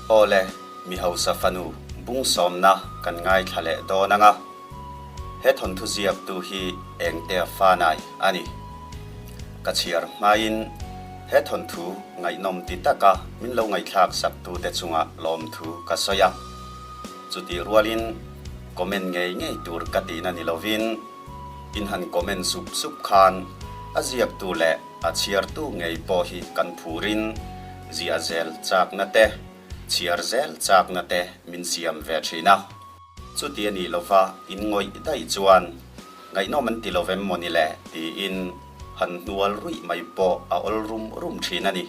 Awle, mi hausa fanu bung sawmna kan ngaithla leh dawn ang a. He thawnthu ziaktu hi Engtea Fanai a ni. Ka chhiar hmain he thawnthu ngaihnawm ti taka min lo ngaihthlak saktute chunga lawmthu ka sawi a. Chutih rualin comment ngei ngei tur ka tihna ni lovin in han comment sup sup khan a ziaktu leh a chhiartu ngei pawh hi kan phurin ziah zel chakna te, chhiar zel chakna te min siam ve thin a. Chuti a nih lova in ngawih daih chuan ngaihnawm an ti lo vem maw ni le tiin han hnual ruih mai pawh a awl rum rum thin a ni.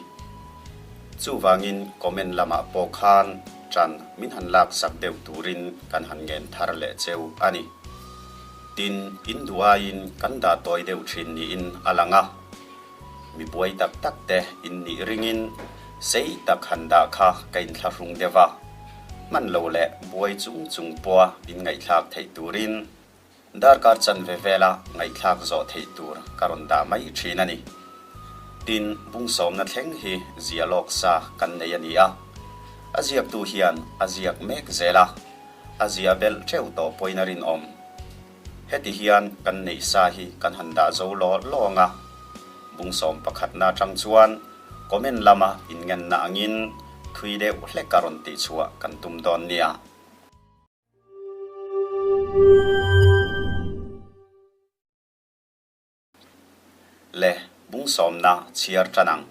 Chuvangin comment lamah pawh khan ṭan min han laksak deuh turin kan han ngen thar leh cheu a ni. Tin, in duh aiin kan dah tawi deuh thin niin a lang a. Mi buai tak tak te in nih ringin sei tak han dah kha ka inthlahrung deuh a. Hman lo leh buai chung chung pawha in ngaihthlak theih turin Darkar chanve vela ngaihthlak zawh theih tur ka rawn dah mai thin a ni. Tin, bungsawmna thleng hi zia lawk sa kan nei a ni a. A ziaktu hian a ziak mek zel a, a zia belh teuh tawh pawhin a rinawm. Heti hian kan neih sa hi kan han dah zo law law ang a. Bungsawm pakhatna atang chuan comment lama inngenna angin thui deuh hlek a rawn tihchhuah kan tum dawn nia. Le bungsawmna chhiar tan ang.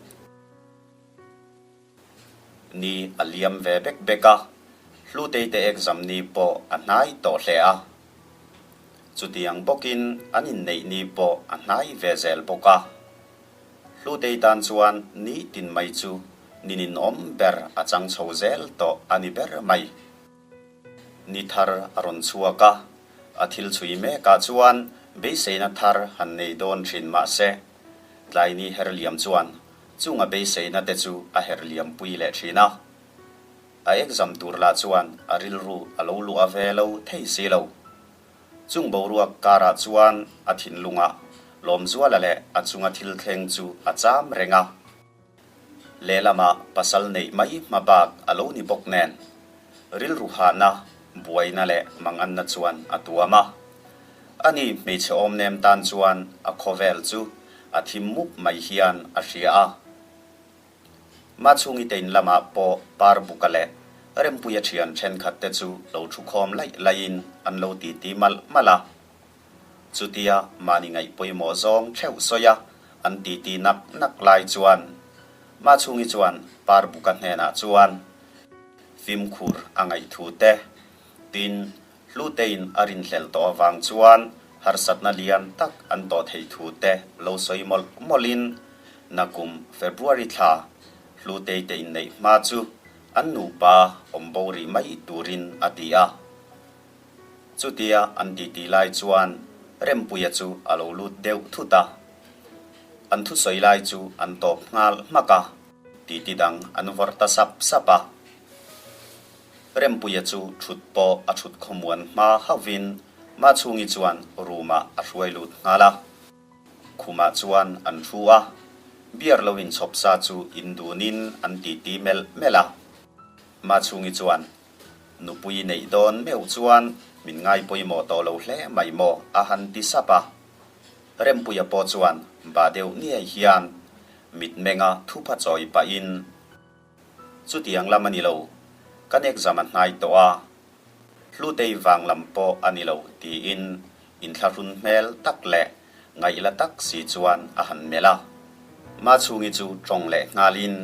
Ni a liam ve bek bek a, Hlutei te exam ni pawh a hnai tawh hle a. Chutiang bawkin an inneih ni pawh a hnai ve zel bawk a. Hlutei tan chuan ni tin mai chu ni ninawm ber a chang chho zel tawh a ni ber mai. Ni thar a rawn chhuak a, a thil chhui mekah chuan beiseina thar han nei dawn thin mah se, tlaini her liam chuan chunga beiseina te chu a her liam pui leh thin a. A exam tur lah chuan a rilru a lo luah ve lo thei si lo. Chung boruak karah chuan a thinlungah Lawmzuala leh a chunga thil thleng chu a cham reng a. Lehlamah pasal neih mai hma bak a lo ni bawk nen, rilru hahna, buaina leh manganna chuan a tuam a. Ani hmeichhe awmnem tan chuan a khawvel chu a thim mup mai hian a hria a. Machhungi te in lamah pawh Parbuka leh Rempuia thian thenkhat te chu lo thukhawm laih laihin an lo titi malh malh a. Chutia mahni ngaih pawimawh zawng theuh sawi a, an titi nak nak lai chuan Machhungi chuan Parbuka hnenah chuan fimkhur a ngaih thu te, tin, Hlutein a rinhlelh tawh avang chuan harsatna lian tak an tawh theih thu te lo sawi mawlh mawlhin nakum February thla Hlutei te inneih hma chu an nupa awm bo rih mai turin a ti a. Chutia an titi lai chuan Rempuia chu a lo lut deuh thut a. An thusawi lai chu an tawp nghal hmak a, titi dang an vawrh ta sap sap a. Rempuia chu thut pawh a thut khawmuan hma hauhvin Machhungi chuan room-ah a hruai lut nghal a. Khumah chuan an thu a, beer lo inchhawp sa chu indunin an titi melh melh a. Machhungi chuan Nupui neih dawn meuh chuan min ngai pawimawh tawh lo hle mai maw a han ti sap a. Rempuia pawh chuan bah deuh niai hian mitmenga thupha chawi pahin, Chutiang lam a ni lo, kan exam a hnai tawh a, Hlutei vang lam pawh a ni lo tiin inthlahrun hmel tak leh ngaihla tak si chuan a han melh a. Machhungi chu tawng leh nghalin,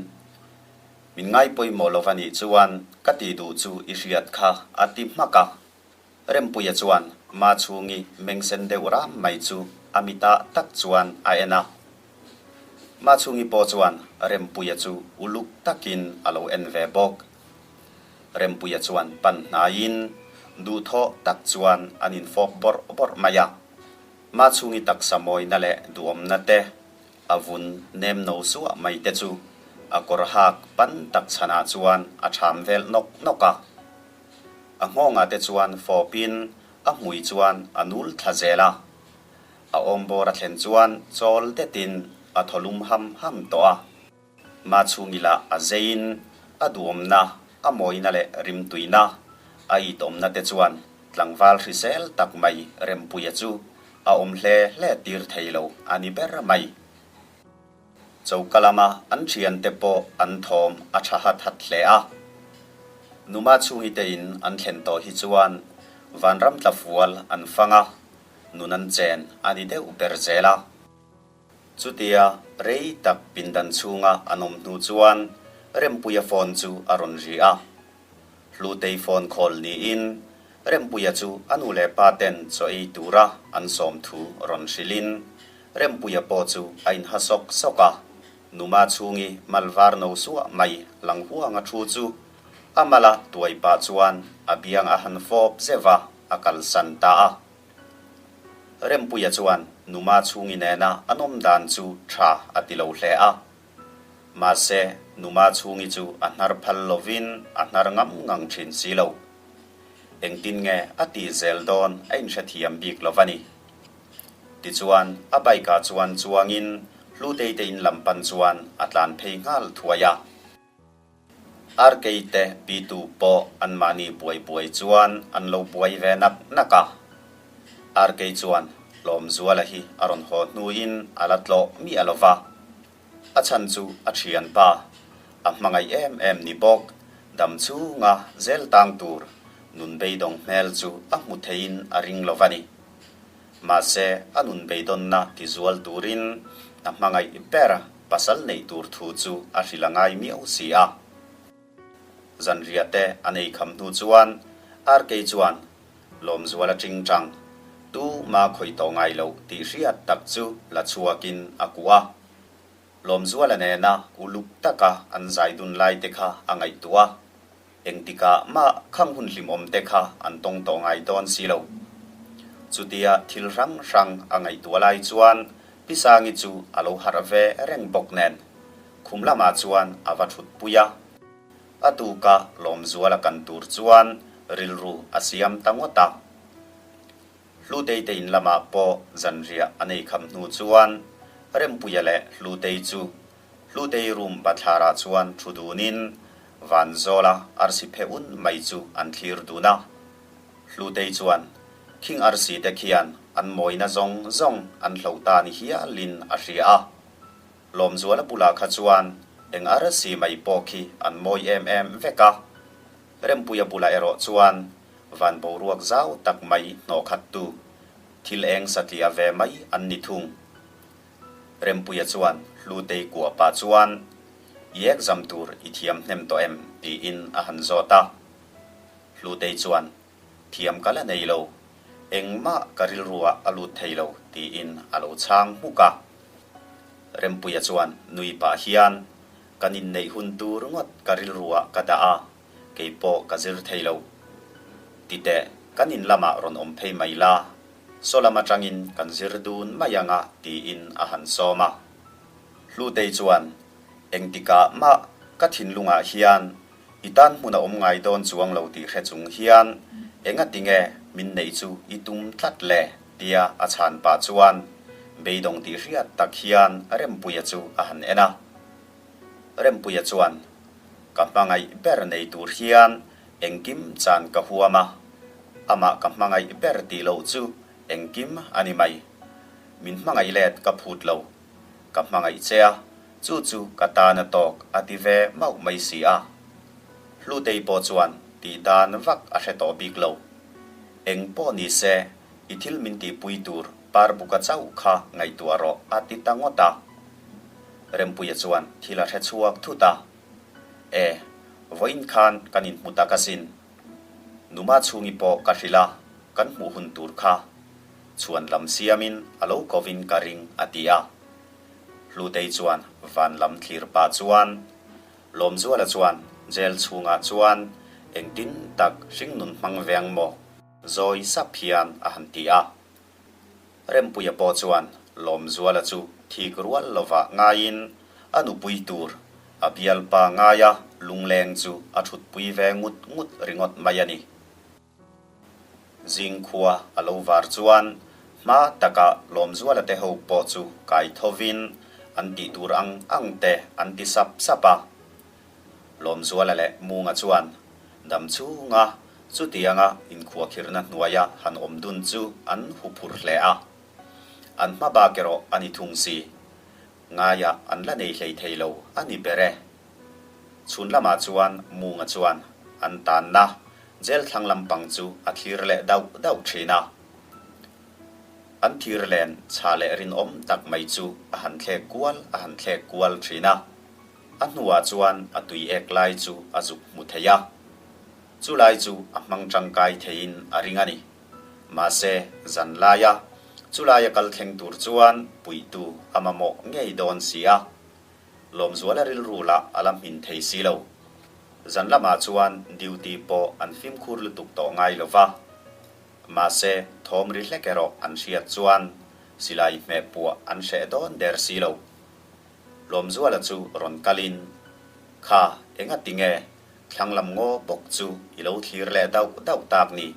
Min ngai pawimawh lo va nih chuan ka ti duh chu i hriat kha a ti hmak a. Rempuia chuan Machhungi mengsen deuh ram mai chu a mitah tak chuan a en a. Machhungi pawh chuan Rempuia chu uluk takin a lo en ve bawk. Rempuia chuan pan hnaiin duhthawh tak chuan an infawp bawrh bawrh mai a. Machhungi taksa mawina leh duhawmna te A vun nem no suah mai te chu a kawr hak pan tak chhanah chuan a ṭham vel nawk nawk a. A nghawngah te chuan fawpin a hmui chuan a nul thla zel a. A awmbawr a thlen chuan chawl detin a thaw lum ham ham tawh a. Machhungila a zeiin a duhawmna. a mawina leh rimtuina a itawmna te chuan tlangval hrisel tak mai Rempuia chu a awm hle hle tir thei lo a ni ber mai. Choka lama an thiante pawh an thawm a tha hat hat hle a. Numa chhungi te in an thlen tawh hi chuan vanram tla fual an fang a, nun an chen a ni deuh ber zel a. Chutia rei tak pindan chhunga an awm hnu chuan Rempuia phone chu a rawn ri a. Hlutei phone call niin Rempuia chu a nu leh pa ten chaw ei tura an sawm thu rawn hrilhin Rempuia pawh chu a inha sawk sawk a. Numa chhungi mal var no suah mai lang huanga thu chu a mala tuai pah chuan a biang a han fawp zeuh a, a kalsan ta a. Rempuia chuan Numa chhungi nena an awm dan chu tha a ti lo hle a. Mahse, Numa chhungi chu a hnar phal lovin a hnar ngam ngang thin si lo. Engtin nge a tih zel dawn a inhrethiam bik lo va ni. Tichuan, a bike ah chuan chuangin Hlutei te in lam pan chuan a tlan phei nghal thuai a. Arkei te pitu pawh anmahni buai buai chuan an lo buai ve nak nak a. Arkei chuan Lawmzuala hi a rawn haw hnuin a la tlawh miah lo va. A chhan chu a thianpa, a hmangaih em em ni bawk, dam chhunga zel tang tur nun beidawng hmel chu a hmu theiin a ring lo va ni. Mahse, a nun beidawnna tizual turin a hmangaih ber pasal neih tur thu chu a hrilh a ngai miau si a. Zanriah te a nei kham hnu chuan Arkei chuan Lawmzual a ting tang, tu ma khawih tawh ngai loh tih hriat tak chu la chhuakin a kuah a. Lawmzuala nena uluk taka an zai dun lai te kha a ngaihtuah a. Engtikah mah khang hun hlimawm te kha an tawng tawh ngai dawn si lo. Chutia thil hrang hrang a ngaihtuah lai chuan Pi Sangi chu a lo harh ve reng bawk nen khum lamah chuan a va thut pui a. A tuka Lawmzuala kan tur chuan rilru a siam ta ngawt a. Hlutei te in lamah pawh zanriah a nei kham hnu chuan Rempuia leh Hlutei chu Hlutei room bathlarah chuan thu dunin Vanzawla arsi phe un mai chu an thlir dun a. Hlutei chuan khing arsi te khian an mawina zawng zawng an hlo ta ni hialin a hria a. Lawmzuala bulah kha chuan eng arsi mai pawh khi an mawi em em vek a. Rempuia bulah erawh chuan van boruak zau tak mai hnawh khattu thil eng satliah ve mai an ni thung. Rempuia chuan Hlutei kuah pah chuan, I exam tur i thiam hnem tawh em? tiin a han zawt a. Hlutei chuan, Thiam ka la nei lo, engmah ka rilruah a lut thei lo, tiin a lo chhang hmuk a. Rempuia chuan nui pah hian, Kan inneih hun tur ngawt ka rilruah ka dah a, kei pawh ka zir thei lo. Titeh, kan in lamah rawn awm phei mai la, Saw lam atangin kan zir dun mai anga tiin a han sawm a. Hlutei chuan, Engtikah mah ka thinlungah hian i tan hmun a awm ngai dawn chuang lo tih hre chung hian engati nge min neih chu i tum tlat le? tia a chhan pah chuan beidawng tih hriat tak hian Rempuia chu a han en a. Rempuia chuan, Ka hmangaih ber nei tur hian engkim chan ka huam a, amah ka hmangaih ber tih loh chu engkim a ni mai. Min hmangaih let ka phut lo. Ka hmangaih che a, chu chu ka tan a tawk a ti ve mauh mai si a. Hlutei pawh chuan tih dan vak a hre tawh bik lo. Eng pawh ni se, i thil min tihpui tur parbuka chauh kha ngaihtuah rawh a ti ta ngawt a. Rempuia chuan thil a hre chhuak thut a, E, vawiin khan kan inhmu tak asin. Numa chhungi pawh ka hrilh a, kan hmuh hun tur kha chhuan lam siamin a lo kovin ka ring a ti a. Hlutei chuan van lam thlir pah chuan Lawmzuala chuan jail chhungah chuan engtin tak hringnun hmang ve ang maw? Zawi sap hian a han ti a. Rempuia pawh chuan Lawmzuala chu thik rual lovah ngaiin a nupui tur a bialpa ngaia lungleng chu a thutpui ve ngut ngut ringawt mai a ni. Zingkhua a lo var chuan hma taka Lawmzuala te ho pawh chu kai thovin an tih tur ang ang te an ti sap sap a. Lawmzuala leh Munga chuan. Dam chhunga chutianga inkhuakhirhna hnuaia han awm dun chu an huphurh hle a. An hma bak erawh a ni thung si. Ngaiah an la nei hlei thei lo a ni ber e. Chhun lamah chuan Munga chuan an tanna jail thlang lampang chu a thlir leh dauh dauh thin a. An thir len chha leh rinawm tak mai chu a han thlek kual a han thlek kual thin a. A hnuah chuan a tui ek lai chu a zuk hmu thei a. Chu lai chu a hmang tangkai theiin a ring a ni. Mahse, zan laia chu laia kal thleng tur chuan puihtu a mamawh ngei dawn si a. Lawmzuala rilru lah a la hmin thei si lo. Zan lamah chuan duty pawh an fimkhur lutuk tawh ngai lo va. Mahse, thawm ri hlek erawh an hriat chuan silai hmeh puah an hreh dawn der si lo. Lawmzuala chu rawn kalin, Kha, enga tinge thlang lam ngaw bawk chu i lo thlir leh dauh dauh tak ni?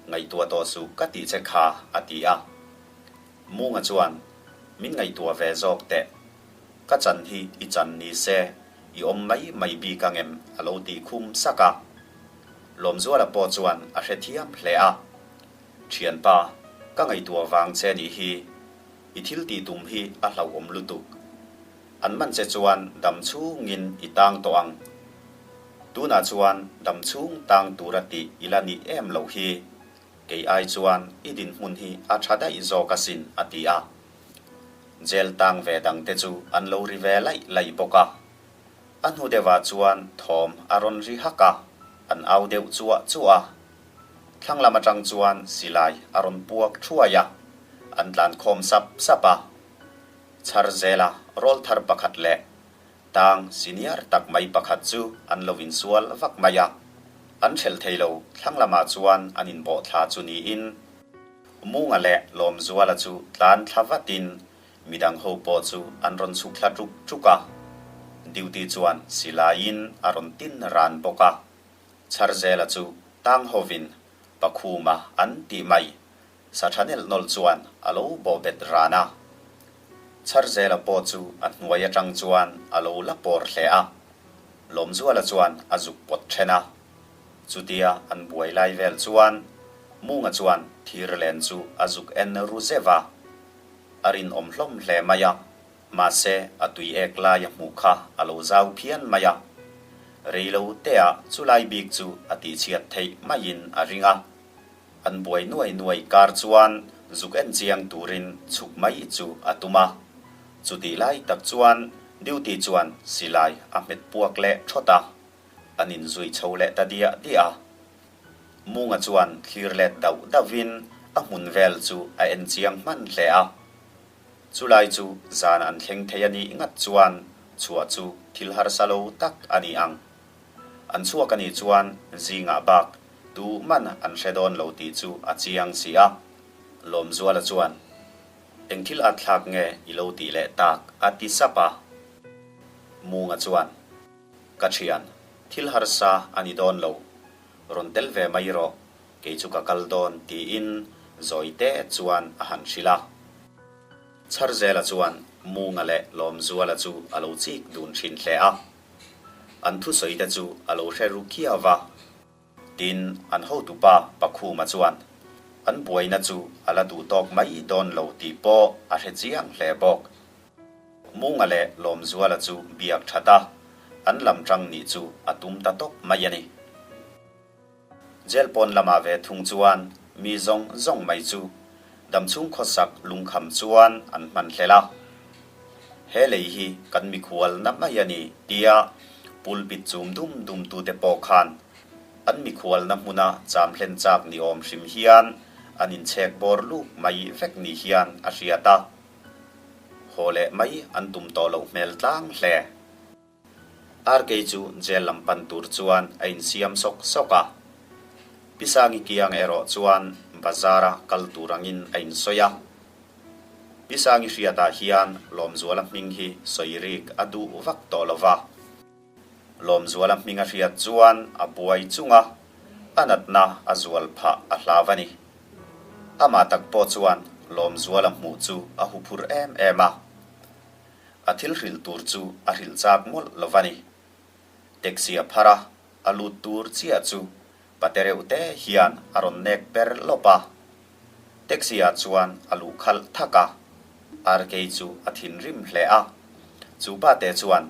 Ngaihtuah tawh suh ka tih che kha, a ti a. Munga chuan, Min ngaihtuah ve zawk teh. Ka chan hi i chan ni se, i awm mai mai bik ang em? a lo tih khum sak a. Lawmzuala pawh chuan a hrethiam hle a. Thianpa, ka ngaihtuah vang che nih hi. I thil tih tum hi a hlauhawm lutuk. An man che chuan dam chhungin i tang tawh ang. Tunah chuan dam chhung tang tura tih i la nih em loh hi. Kei ai chuan i dinhmun hi a tha daih zawk asin, a ti a. Jail tang ve dangte chu an lo ri ve laih laih bawk a. A hnu deuhah chuan thawm a rawn ri hak a, an au deuh chuah chuah a. Thlang lam atang chuan silai a rawn puak thuai a, an tlan khawm sap sap a. Chhar zela rawl thar pakhat leh tang senior tak mai pakhat chu an lo insual vak mai a. An hrelh thei lo thlang lamah chuan an inbawh thla chu niin Munga leh Lawmzuala chu tlan thla vatin midang ho pawh chu an rawn chhuk thla ṭuk ṭuk a. Duty chuan silaiin a rawn tin ran bawk a. Chharzela chu tang hovin Pakhuma an tih mai sa tha nelh nawlh chuan a lo bawh bet ran a. Chharzela pawh chu a hnuai atang chuan a lo la pawr hle a. Lawmzuala chuan a zuk pawt then a. Chutia an buai lai vel chuan Munga chuan thir len chu a zuk en ru zeuh a. A rinawm hlawm hle mai a. Mahse, a tui ek lai a hmuh kha a lo zau phian mai a. Rei lo teah chu lai bik chu a tihchhiat theih maiin a ring a. An buai nuai nuai kar chuan zuk en chiang turin chhuk mai chu a tum a. Chutih lai tak chuan duty chuan silai a hmet puak leh thawt a. An inzui chho leh ta diah diah a. Munga chuan thlir let dauh dauhin a hmun vel chu a en chiang hman hle a. Chulai chu zan an thleng thei a nih ngat chuan chhuah chu thil harsa lo tak a ni ang. An chhuak a nih chuan zingah bak tu man an hre dawn lo tih chu a chiang si a. Lawmzuala chuan, Eng thil at thlak nge i lo tih leh tak? a ti sap a. Munga chuan, Ka thian, thil harsa a ni dawn lo. Rawn tel ve mai rawh. Kei chu ka kal dawn tiin Zawite chuan a han hrilh a. Chharzela chuan Munga leh Lawmzuala chu a lo chik dun thin hle a. An thusawi te chu a lo hre ru khiau va. Tin, an hotupa Pakhuma chuan an buaina chu a la duh tawk mai dawn lo tih pawh a hre chiang hle bawk. Munga leh Lawmzuala chu biak that a, an lam tang nih chu a tum ta tawp mai a ni. Jail pawn lamah ve thung chuan mi zawng zawng mai chu damchhung khawsak lungkham chuan an hman hlel a. He lei hi kan mikhual na mai a ni tia pulpit chum dum dum tute pawh khan an mikhualna hmuna cham hlen chak ni awm hrim hian an inchhek bawr luk mai vek ni hian a hriat a. Haw leh mai an tum tawh loh hmel tlang hle. Arkei chu jail lam pan tur chuan a insiam sawk sawk a. Pi Sangi kiang erawh chuan bazar-a kal tur angin a insawi a. Pi Sangi hriatah hian Lawmzuala hming hi sawi rik a duh vak tawh lo va. Lawmzuala hming a hriat chuan a buai chung a, a natna a zual phah a hlau a ni. Amah tak pawh chuan Lawmzuala hmuh chu a huphur em em a. A thil hrilh tur chu a hrilh chak mawlh lo va ni. Taxi a phar a. A lut tur chiah chu pate reuh te hian a rawn nek per lawp a. Taxi ah chuan a luh khalh thak a, RK chu a thinrim hle a. Chu pate chuan,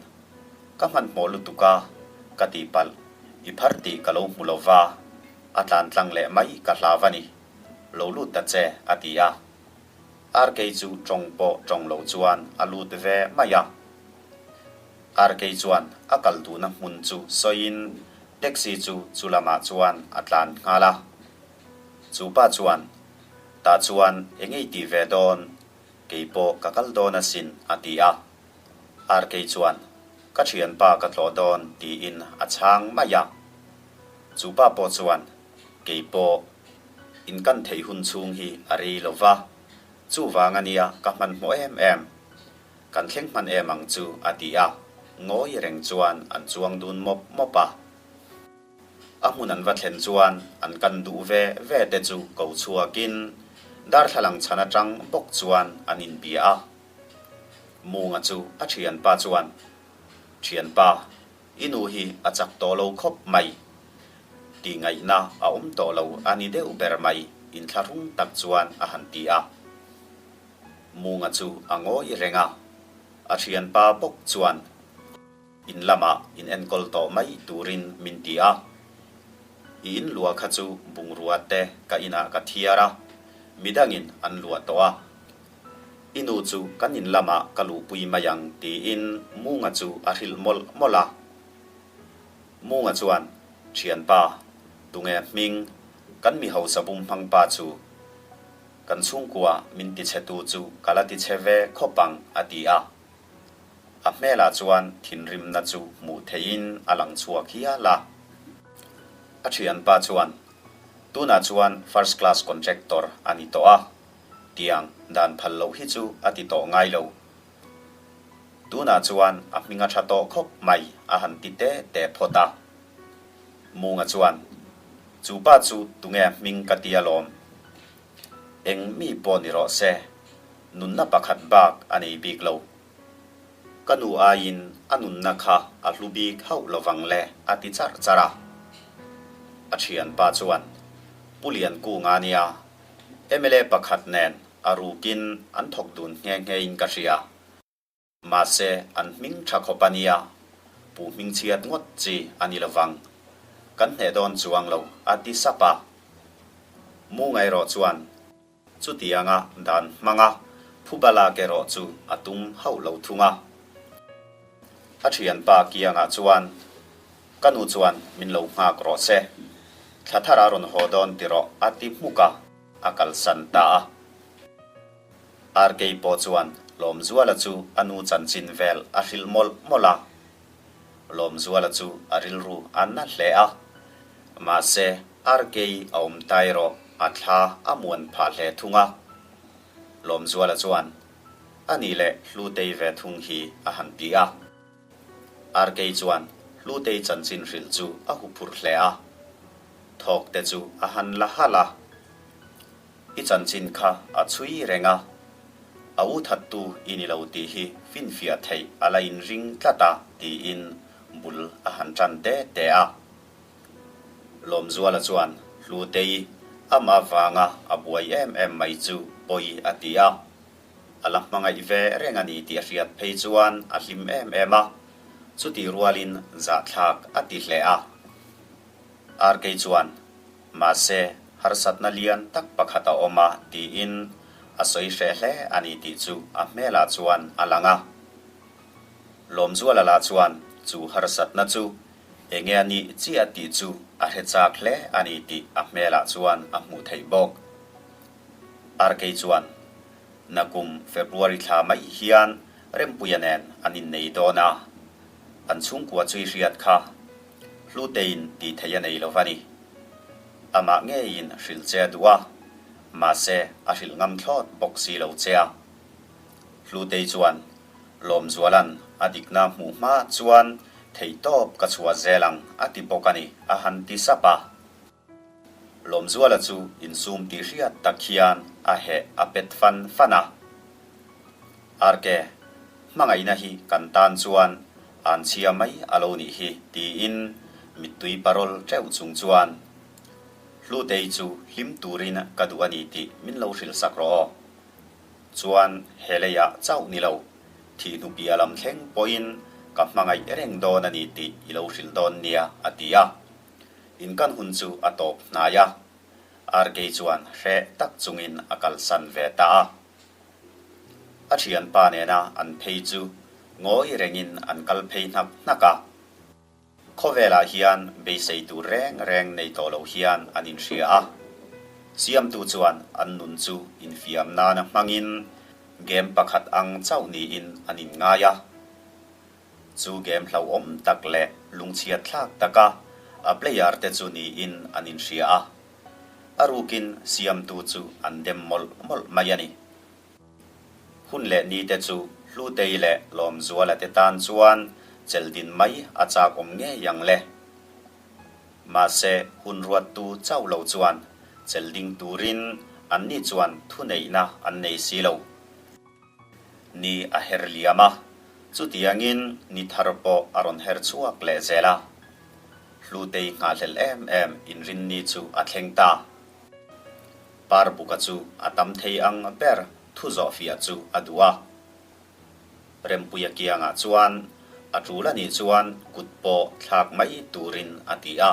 Ka hmanhmawh lutuk a, ka tihpalh, i phar tih ka lo hmu lo va, a tlan tlang leh mai ka hlau a ni. Lo lut ta che, a ti a. RK chu tawng pawh tawng lo chuan a lut ve mai a. RK chuan a kal duhna hmun chu sawiin taxi chu chu lamah chuan a tlan nghal a. Chu pa chuan, Tah chuan eng ei tih ve dawn, kei pawh ka kal dawn asin, a ti a. RK chuan, Ka thianpa ka tlawh dawn, tiin a chhang mai a. Chu pa pawh chuan, Kei pawh in kan theih hun chhung hi a rei lo va, chuvang a nia ka hmanhmawh em em. Kan thleng hman em ang chu, a ti a. Ngawi reng chuan an chuang dun mawp mawp a. A hmun an va thlen chuan an kan duh ve ve te chu ko chhuakin darthlalang chhan atang bawk chuan an inbia a. Munga chu a thianpa chuan, Thianpa, i nu hi a chak tawh lo khawp mai. Tih ngaihna a awm tawh lo a ni deuh ber mai inthlahrung tak chuan a han ti a. Munga chu a ngawi reng a, a thianpa bawk chuan, In lamah in enkawl tawh mai turin min ti a. I in luah kha chu bungrua te ka inah ka thiar a, midangin an luah tawh a. I nu chu kan in lamah ka luhpui mai ang tiin Munga chu a hrilh mawlh mawlh a. Munga chuan, Thianpa, tunge hming, kan mi hausa bum hmang pa chu kan chhungkua min tichhetu chu ka la tichhe ve khawp ang a ti a. A hmelah chuan thinrimna chu hmuh theihin a lang chhuak hial a. A thianpa chuan, Tunah chuan first class contractor a ni tawh a, tiang dan phal loh hi chu a ti tawh ngai lo. Tunah chuan a hming a tha tawh khawp mai a han ti te te phawt a. Munga chuan, Chu pa chu tunge a hming ka ti alawm? Eng mi pawh ni rawh se, nunna pakhat bak a nei bik lo. Ka nu aiin a nunna kha a hlu bik hauh lovang le a ti charh charh a. A thianpa chuan, Pu Liankunga nia, mla pakhat nen a rukin an thawk dun nghe nghe in ka hria. Mahse, an hming tha khawp a nia, pu hming chhiat ngawt chi a ni lovang. Kan hneh dawn chuang lo, a ti sap a. Mu ngaih chuan chutianga dan hmanga phuba lak erawh chu a tum hauh lo thung a. A thianpa kiangah chuan, Ka nu chuan min lo nghak rawh se, thla thar a rawn haw dawn ti rawh, a ti hmuk a, a kalsan ta a. RK pawh chuan Lawmzuala chu a nu chanchin vel a hrilh mawlh mawlh a. Lawmzuala chu a rilru a na hle a. Mahse, RK a awm ta erawh a thla a muan phah hle thung a. Lawmzuala chuan, A nih leh Hlutei ve thung hi a han ti a. RK chuan Hlutei chanchin hrilh chu a huphurh hle a. Thawk te chu a han la halh a. I chanchin kha a chhui reng a, a u thattu i ni lo tih hi finfiah theih a la inring tlat a tiin bul a han tan te te a. Lawmzuala chuan Hlutei amah vanga a buai em em mai chu pawi a ti a, a la hmangaih ve reng a ni tih a hriat phei chuan a hlim em em a, chutih rualin zahthlak a ti hle a. RK chuan Mahse, harsatna lian tak pakhat a awm a, tiin a sawi hreh hle a ni tih chu a hmelah chuan a lang a. Lawmzuala lah chuan chu harsatna chu enge a nih chiah tih chu a hre chak hle a ni tih a hmelah chuan a hmuh theih bawk. RK chuan, Nakum February thla mai hian Rempuia nen an innei dawn a, an chhungkua chu i hriat kha. Hlutein tih theih a nei lo va ni. Amah ngeiin hrilh che a duh a, mahse a hrilh ngam thlawt bawk si lo che a. Hlutei chuan Lawmzuala'n a dikna hmuh hma chuan theihtawp ka chhuah zel ang a ti bawk a ni a han ti sap a. Lawmzuala chu insum tih hriat tak hian a heh a pet fan fan a. RK, hmangaihna hi kan tan chuan an chhia mai a lo nih hi tiin Mittui parawl teuh chung chuan, Hlutei chu hlim turin ka duh a ni tih min lo hrilh sak rawh aw. Chuan he leiah chauh ni lo, thih hnupia lam thleng pawhin ka hmangaih reng dawn a ni tih i lo hrilh dawn nia, a ti a. Inkan hun chu a tawp hnai a. Arkei chuan hreh tak chungin a kalsan ve ta a. A thianpa nena an phei chu ngawi rengin an kal phei hnak hnak a. Khawvelah hian beisei tur reng reng nei tawh lo hian an inhria a. Siamtu chuan an nun chu infiam nana hmangin game pakhat ang chauh niin an inngai a. Chu game hlauhawm tak leh lungchhiat thlak taka a player te chu niin an inhria a. A rukin siamtu chu an dem mawlh mawlh mai a ni. Hun leh ni te chu Hlutei leh Lawmzuala te tan chuan cheldin mai a chak awm ngei ang le. Mahse hun ruattu chauh lo chuan chelding turin anni chuan thuneihna an nei si lo. Ni a her liam a, chutiangin ni thar pawh a rawn her chhuak leh zel a. Hlutei nghahhlelh em em inrinni chu a thleng ta. Parbuka chu a tam thei ang ber thu zawh fiah chu a duh a. Rempuia kiangah chuan a tul a nih chuan kut pawh thlak mai turin a ti a.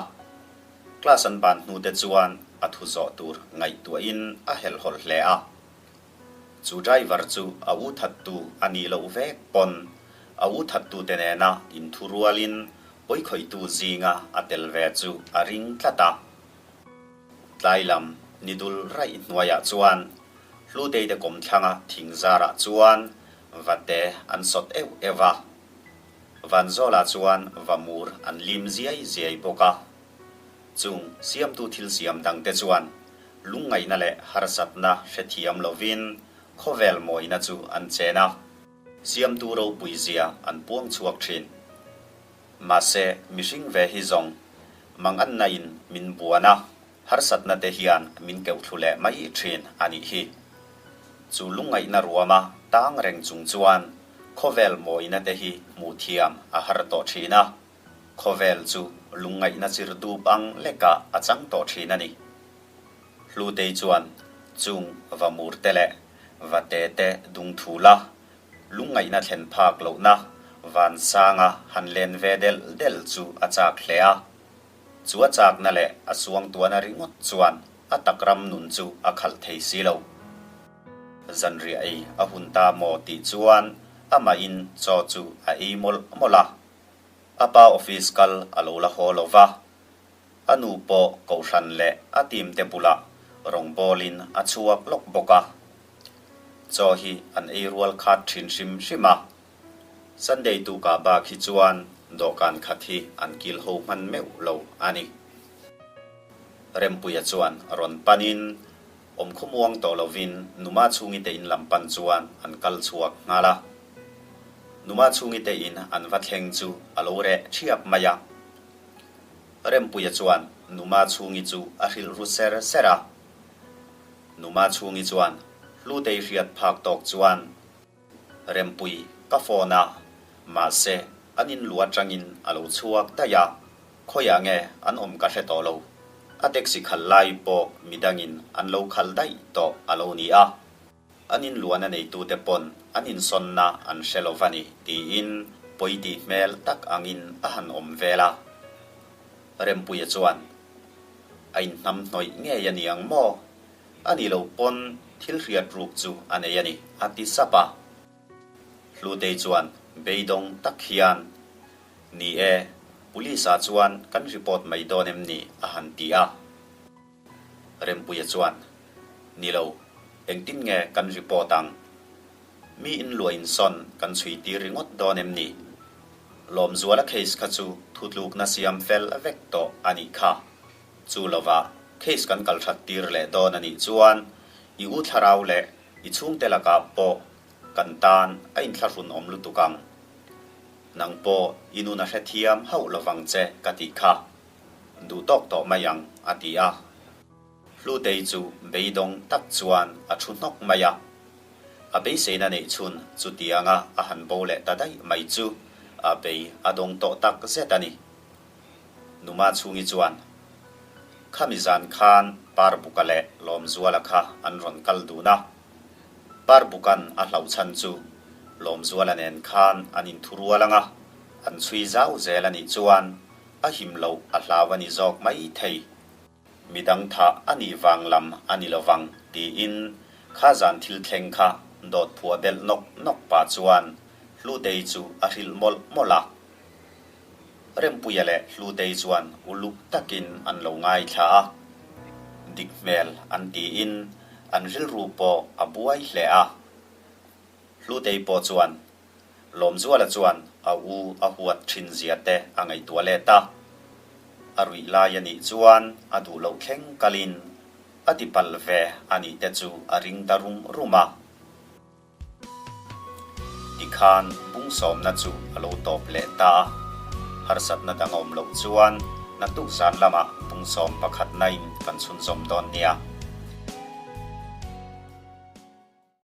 Class an ban hnute chuan a thu zawh tur ngaihtuahin a helhhawlh hle a. Chu driver chu a u thattu a nih loh vek pawn a u thattute nena inthu rualin pawikhawihtu zinga a tel ve chu a ring tlat a. Tlai lam ni dul raih hnuaiah chuan Hlutei te kawmthlanga thing zarah chuan vate an sawt euh euh a. Vanzawlah chuan vamur an lim ziai ziai bawk a. Chung siamtu thil siam dangte chuan lungngaihna leh harsatna hrethiam lovin khawvel mawina chu an chen a, siamtu ropui zia an puang chhuak thin. Mahse, mihring ve hi zawng manganna in min buan a, harsatna te hian min keuh thlu leh mai thin a nih hi. Chu lungngaihna ruama tang reng chung chuan khawvel mawina te hi hmuh thiam a har tawh thin a. Khawvel chu lungngaihna chir dup ang lekah a chang tawh thin a ni. Hlutei chuan chung va mur te leh va te te dung thu la, lungngaihna thlen phak lohna vansanga han len ve del del chu a chak hle a. Chu a chakna leh a suangtuahna ringawt chuan a takram nun chu a khalh thei si lo. Zanriah ei a hun ta maw tih chuan amahin chaw chu a ei mawlh mawlh a. A pa office kal a lo la haw lo va, a nu pawh kohhran leh a team te bulah rawngbawlin a chhuak lawk bawk a. Chaw hi an ei rual khat thin hrim hrim a, Sunday tukah bak hi chuan dawhkan khat hi an kil ho hman meuh lo a ni. Rempuia chuan rawn panin awmkhawmuang tawh lovin Numa chhungi te in lam pan chuan an kal chhuak nghal a. Numa chhungi te in an va thleng chu a lo reh thiap mai a. Rempuia chuan Numa chhungi chu a hrilh ru ser ser a. Numa chhungi chuan Hlutei hriat phak tawk chuan Rempui ka phone a, mahse an in lu atangin a lo chhuak daih a, khawiah nge an awm ka hre tawh lo. A taxi khalh lai pawh midangin an lo khalh daih tawh a lo ni a. An inluahna neitute pawn an insawnna an hre lo va ni tiin pawi tih hmel tak angin a han awm vel a. Rempuia chuan, A inhnamhnawih ngei a ni ang maw? A nih loh pawn thil hriat ruk chu a nei a ni, a ti sap a. Hlutei chuan beidawng tak hian, Ni e, Police-ah chuan kan report mai dawn em ni? a han ti a. Rempuia chuan, Ni lo, engtin nge kan report ang? Mi inluah insawn kan chhui tir ringawt dawn em ni? Lawmzuala case kha chu thutlukna siam fel vek tawh a nih kha. Chu lovah case kan kal that tir leh dawn a nih chuan i u thlarau leh i chhungte lakah pawh kan tan a inthlahrun awm lutuk ang. Nang pawh i nun a hrethiam hauh lovang che ka tih kha. Duh tawk tawh mai ang, a ti a. Hlutei chu beidawng tak chuan a thu hnawk mai a. A beiseina neih chhun chutianga a han bo leh ta daih mai chu a bei a dawng tawh tak zet a ni. Numa chhungi chuan, Khami zan khan Parbuka leh Lawmzuala kha an rawn kal dun a. Parbukan a hlauh chhan chu Lawmzuala nen khan an inthurual ang a, an chhui zau zel a nih chuan a him loh a hlau a ni zawk mai thei. Midang thah a nih vang lam a ni lovang tiin kha zan thil thleng kha dawt phuah belh nawk nawk pah chuan Hlutei chu a hrilh mawlh mawlh a. Rempuia leh Hlutei chuan uluk takin an lo ngaithla a, dik hmel an tiin an rilru pawh a buai hle a. Hlutei pawh chuan Lawmzuala chuan a u a huat thin zia te a ngaihtuah let a. A ruih lai a nih chuan a duh loh thleng kalin a ti palh ve a nih te chu a ring ta rum rum a. Tikhan bungsawmna chu a lo tawp leh ta a. Harsatna dang a awm loh chuan naktuk zan lamah bungsawm pakhatna in kan chhunzawm dawn nia.